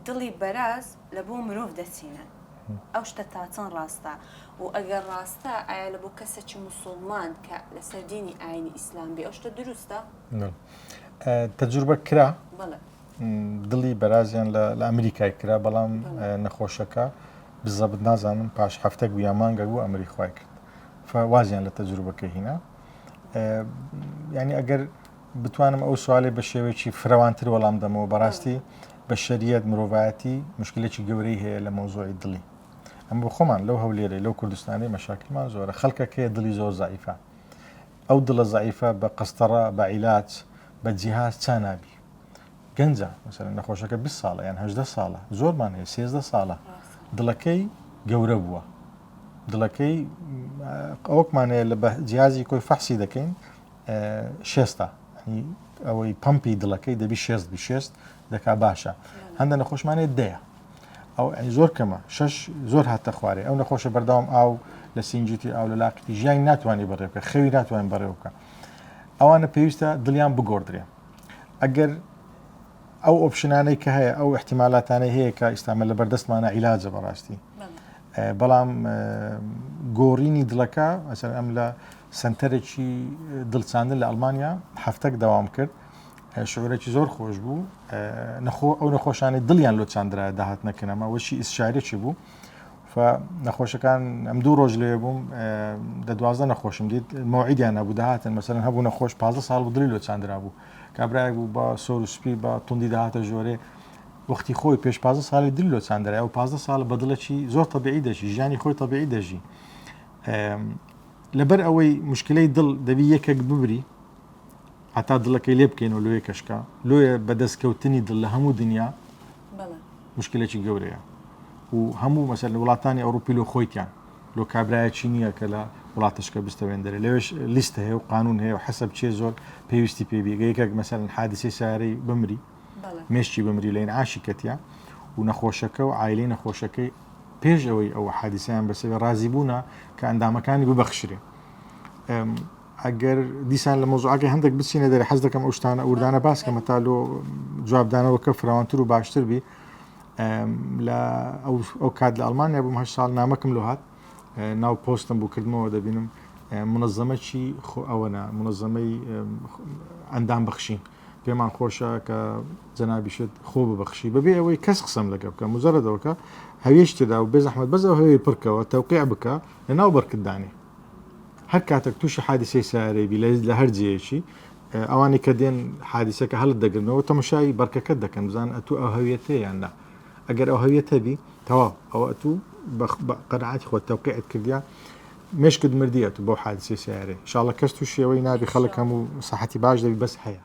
دڵی بەراز لە بۆ مرۆڤ دەچینن ئەو شتە تا چەند ڕاستە و ئەگەر ڕاستە ئایا لە بۆ کەسەکی موسوڵمان کە لەسەر دینی ئاینی ئیسلام بێ ئەو شتە دروستە؟ تەجروبە کرا دڵی بەرازیان لە ئەمریکای کرا بەڵام نەخۆشەکە بزەبت نازانم پاش هەفتەک بوو یا مانگەک بوو ئەمری خوای کرد وازیان لە تەجروبەکە هینا ینی ئەگەر بتوانم ئەو سوالێ بە شێوەیەکی فرەوانتر وەڵام دەمەوە بەڕاستی بەشەریەت مرۆڤایەتی مشکلێکی گەورەی هەیە لە مەوزوعی دڵی ئەم بۆ خۆمان لەو هەولێرەی لەو کوردستانی مەشاکلمان زۆرە خەڵکەکەی دڵی زۆر زعیفە ئەو دڵە زعیفە بە قەستەڕە بە عیلاج بە جیهاز چا نابی گەنجە مەسەلەن نەخۆشەکە 20 ساڵە یان 18 ساڵە زۆرمان هەیە 13 ساڵە دڵەکەی گەورە بووە دڵەکەی ئەوکمان هەیە لە جیازی کۆی فەحسی دەکەین شێستە ئەوەی پمپی دڵەکەی دەبی شێست بی شێست دەکا باشە هەندە نەخۆشمانێت دەیە ئەو زۆر کەمە شش زۆر هاتە خوارێ ئەو نەخۆشە بەردەوام ئاو لە سینجیتی ئاو لە لاقیتی ژیانی ناتوانانی بەڕێ بکە خەوی ناتوانین بەڕێ بکە ئەوانە پێویستە دڵیان بگۆڕدرێ ئەگەر ئەو option انەی کە هەیە ئەو احتیمالاتانەی هەیە کە ئیستامە لە بەردەستمانە عیلاجە بەڕاستی بەڵام گۆڕینی دڵەکە ئەسەر ئەم لە سنتەرێکی دڵچاندن لە ئەڵمانیا هەفتەک داوام کرد شعورێکی زۆر خۆش بوو نەخۆ ئەو نەخۆشانی دڵیان لۆ چاندرا داهات نەکەنەمە وەشی ئیسشارێکی بوو نەخۆشەکان ئەم دوو ڕۆژ لێ بووم دە 12 نەخۆشم دیت مەوعیدیان هەبوو دەهاتن مەسەلەن هەبوو نەخۆش 15 ساڵ بوو دڵی لۆ چاندرا بوو کابرایەک بوو بە سۆر و سپی بە توندی دەهاتە ژۆرێ وەختی خۆی پێش 15 ساڵی دل لۆ چاندرا ئەو 15 ساڵ بە دڵێکی زۆر تەبیعی دەژی ژیانی خۆی تەبیعی دەژی لەبەر ئەوەی مشکلەی دڵ دەبی یەکێک ببری هەتا دڵەکەی لێ بکەینەوە لۆیە کەشکا لۆیە بەدەستکەوتنی دڵ لە هەموو دنیا مشکلێکی گەورەیە و هەموو مەسەر لە وڵاتانی ئەوروپی لۆ خۆیتیان لۆ کابرایەکی نییە کە لە وڵاتشکە بستەوێن دەرێ لەوێش لیست هەیە و قانون هەیە و حەسەب چێ زۆر پێویستی پێبی یەکێک مەسەرن حادیسەی سارەی بمری مێشکی بمری لە ئینعاشی کەتیە و نەخۆشەکە و عایلەی نەخۆشەکەی پێش ئەوەی ئەو حادیسەیان بەسەر ڕازی بوونە کە ئەندامەکانی ببەخشرێ ئەگەر دیسان لە مەوزوعەکەی هەندێک بچینە دەرێ حەز دەکەم ئەو شتانە وردانە باس کەم تا لۆ جوابدانەوەکە فراوانتر و باشتر بی لە ئەو کات لە ئەڵمانیا بووم هەشت ساڵ نامەکم لۆ هات ناو پۆستم بوو کردمەوە دەبینم منەزەمەکی خۆ ئەوەنە منەزەمەی ئەندام بەخشین پێمان خۆشە کە جەنابیشت خۆ ببەخشی بەبێ ئەوەی کەس قسەم لەگە بکە مجرد هەوێش تێدا و بێزەحمەت بەس ئەو هەوێی پڕکەوە تەوقیع بکە لە ناو بەرکت دانێ هەر کاتێک تووشی حادیسەی سەیارەی بی لە هەر جێیەکی ئەوانەی کە دێن حادیسەکە هەڵت دەگرنەوە تەمەشای بەرکەکەت دەکەن بزان ئەتوو ئەو هەویەتە یان نا ئەگەر ئەو هەویەتە بی تەواو ئەوە ئەتوو بە قەناعەتی خۆت تەوقیعت کردیا مێشکت مردیە تو بەو حادیسەی سەیارەی ئینشاڵڵە کەس تووشی ئەوەی نابی خەڵک هەموو سەحەتی باش دەبی بەس هەیە.